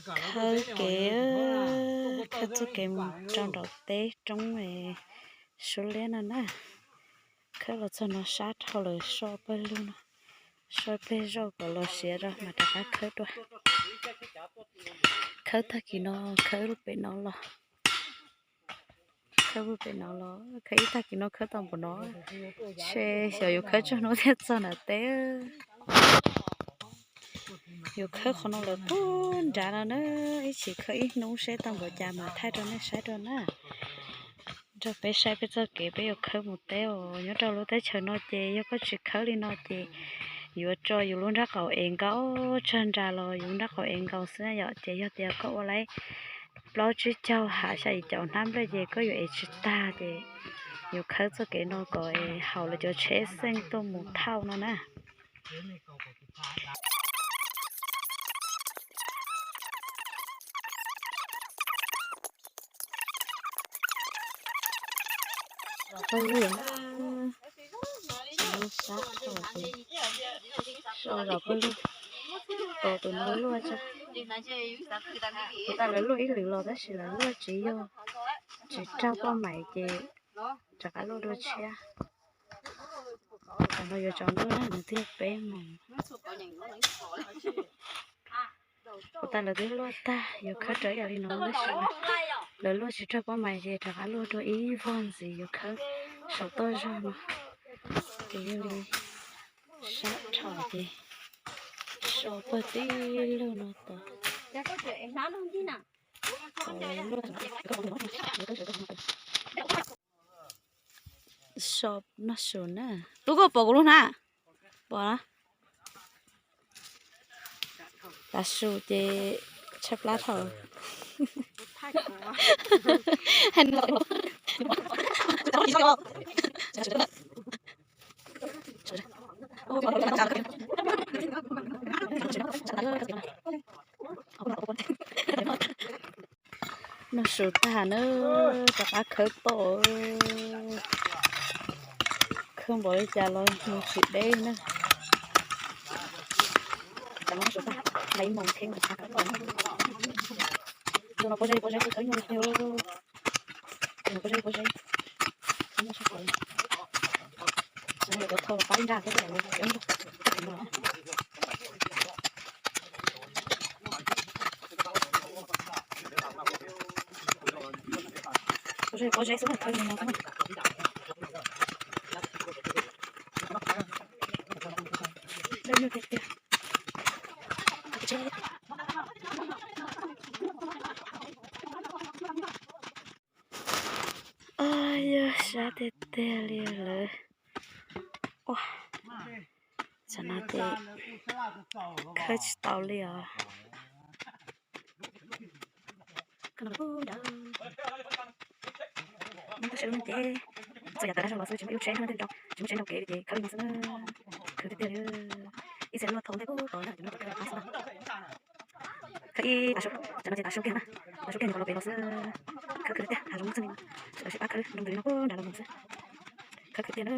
Khawb kev, khawb txoj kev mus rau nraum teb roob suab liab no na. Khawb los txog no sab dhau lawm, soj pawg lug no, soj pawg zaug kom los siav rau mas rov qab khawb dua. Khawb tag kis no, khawb lub pem no los, khawb lub pem no los, khawb ib tag kis no khawb tau npaum no, ntshe xyov yuav khawb txog hnub thiaj txog nram teb. Yuav khawb qhov no lawm puag nrad no na, ib chim khawb ib hnub seb tau npaum cas mas thaij rau nej saib dua na. Nrog peb saib peb txoj kev peb yuav khawb mus teb os. Nyob rau lub teb chaws no ces yog koj tsis khawb li no ces yuav tso yus lub nrab qaum ev nkaus, tsag nra los yus lub nrab qaum ev nkaus xwb na yom. Ces yog tias koj ua laib plaub tsib caug ha xya yim caum hnab nplej ces koj yuav ev tsis tag ces yuav khawb txoj kev no kom haum lawv cov tsheb xeej tuaj mus thauj no na. Pawg lug, sab, so zov pawg lug, tos tus no luaj tso. Kuv tas lawv luaj ib lwm los tab sis lawv luaj tsis yog, tsis raug poj maim ces rov qab luaj dua tshiab. Tam no yuav tsaus ntuj na, nws twb yog peb moos. Kuv tas lawv twb luaj tag, yuav khawb rawv ib yam li no tab sis lawv luaj tsis raug poj maim ces rov qab luaj dua ib vog ntxiv yuav khawb saum toj zog no. Ces yog li sab dhau ces so pawg tib lug no tos. So noj su na. Tub, koj pom kuv lub hnab? Pom na. Tav su ces tshaib plab dhau. Noj su tag na, rov qab khawb toj. Khawb npaum li cas los mus tsis deb na. Noj su tag, laiv moos thiab mas khawb toj. Zoo no pob zeb pob zeb khawb nyuaj li thiab. Zoo no pob zeb pob zeb khawb nyuaj tshaj plaws. Cov thau los pab ib nrab thiab. Pob zeb pob zeb xwb na, khawb zoo no xwb. Yog sab tiag tiag li lawm. Ua, tsam no ces khawb tsis tau li os. Txog yav tawm dab zog los xwb, tsis muaj ib lub tsheb, tsis muaj tsheb nrau kev li ces khawb li no xwb. Khwv tiag tiag li. Ib txhia luaj thau ntej ub tod na, cov no ces khawb rov qab xwb na. Khawb ib tav su, tsam no ces tav su kiag na, tav su kiag nyuam qhuav los pem los xwb. Khawb khwv tiag tiag, hav zoov txheej li no, sib pab khawb nroo ntws li no puag nrad los mus xwb. Khawb khwv tiag na.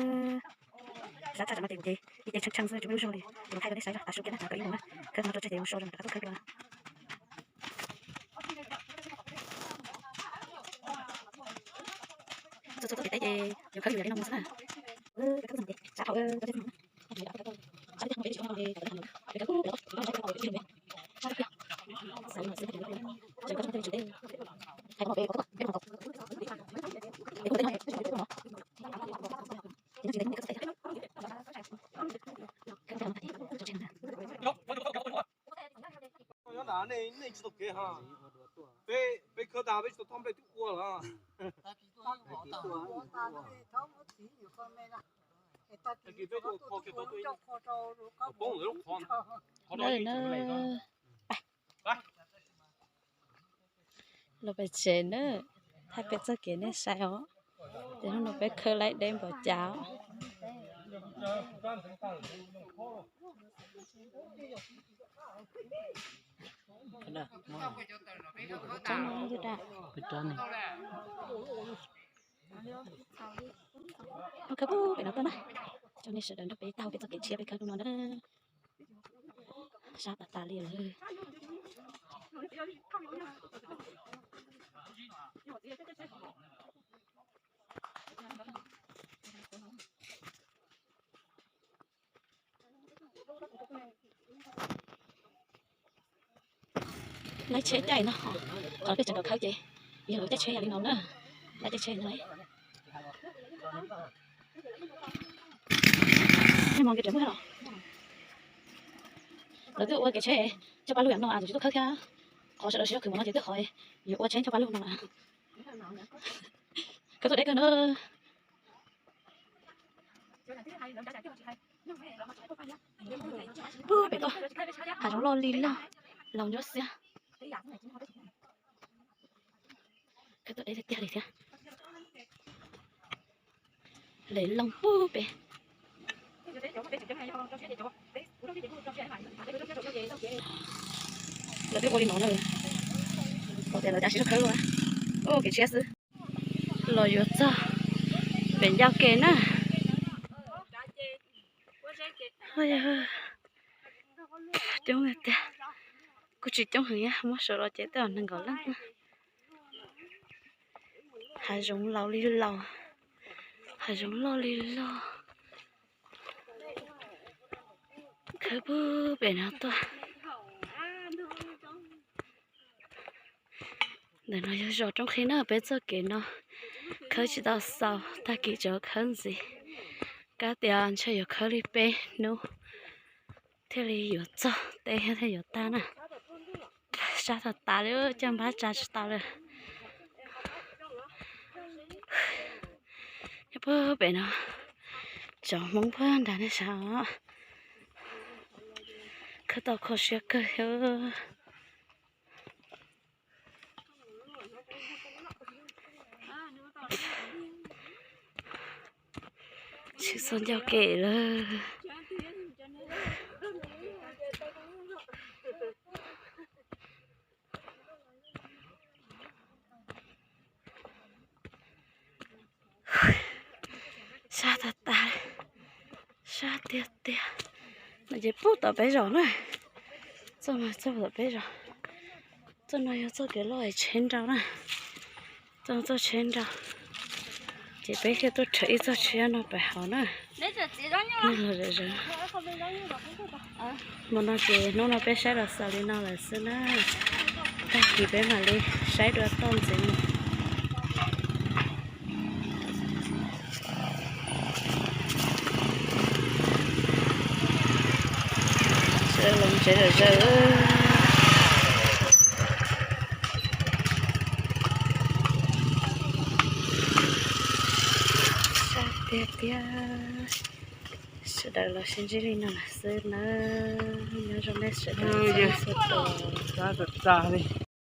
Sab tshaj tsam no ces kuv ces ib ce tshee tshee xwb, tsis muaj ib lub zog li. Ces kuv thaij rau nej saib, tav su kiag na, tsam no khawb ib mus na, khawb no rau tseg ces mus so rau nram qab tub khawb dua. Txog txog txoj kev teb ces yuav khawb yus yam li no mus xwb na. Sab dhau, sab dhau. Nyob ntawd nej tsis tau kev ha. Peb, peb khawb tag peb tsis tau thauj nplej twb ua lawm. Tag kis peb tuaj kho kiag tau tuaj poob lawm lub qhov, qhov no ib tseem me na. Los pem tsev na, thaij peb txoj kev nej saib os. Ces hnub no peb khawb laib deb npaum cas os. Khawb pem no tuaj na, coj nej sawv daws nrog peb taug peb txoj kev tshiab peb khawb hnub no na. Sab tas tas li lawm. Lawv caij tsheb caij no, qhov peb tseem nkaum khawb ces yog lawv caij tsheb yog li no na. Lawv caij tsheb no. Lawv twb ua kev tsheb coj paj lug yam no es tus tsis tuaj khawb thiab. Qhov sawv daws siv zog khwv mus no ces twb qhov yuav ua tsheb coj paj lug no. Khawb tuaj deb kawg na. Pem tuaj hav zoov loj li loj, laus ncuab xiab. Khawb tuaj deb tiag tiag li thiab. Lem loo pug pem. Lawv twb ua li no na, kom tias lawv cav siv zog khawb ua kev tshiab xwb. Los yuav txog pem ncauj ke na. Coob tiag, kuj tsis coob heev, muab suav los ces twb nees nkaum leej. Hav zoov laus li laus, hav zoov loj li loj. Khawb pug pem no tuaj. Ntawm no yog zos Roob Qhib na, peb txoj kev no khawb tsis tau xaus, tag kis tseem khawb ntxiv. Kab tias ntshe yuav khawb li peb hnub thiaj li yuav txog, teb thiaj yuav tag na. Sab tas tas li, caj npab tsa tsis tau li. Nyob pug pem no, cov Hmoob pug nrad nej sav os. Khawb tau kho siab kawg thiab. Tshwm txog ncauj ke lawm. Sab tag tag, sab tiag tiag. No ces pub tom peb zos na. Txoj no txog tom peb zos. Txoj no yog txoj kev loj es tsheb nrau na. Txoj no txoj tsheb nrau. Ces peb thiaj tuaj rhawv ib txoj tshiab no pem hauv na. Nws los zom zaws. Hmo no ces hnub no peb saib los xaus li no lawm xwb na. Tag kis peb mam li saib dua toj ntxiv mus. Sawv daws los tsev zom zaws. Sab tiag tiag. Sawv daws los sib ntsib li no lawm xwb na. Nyob zoo nej sawv daws txhua tus.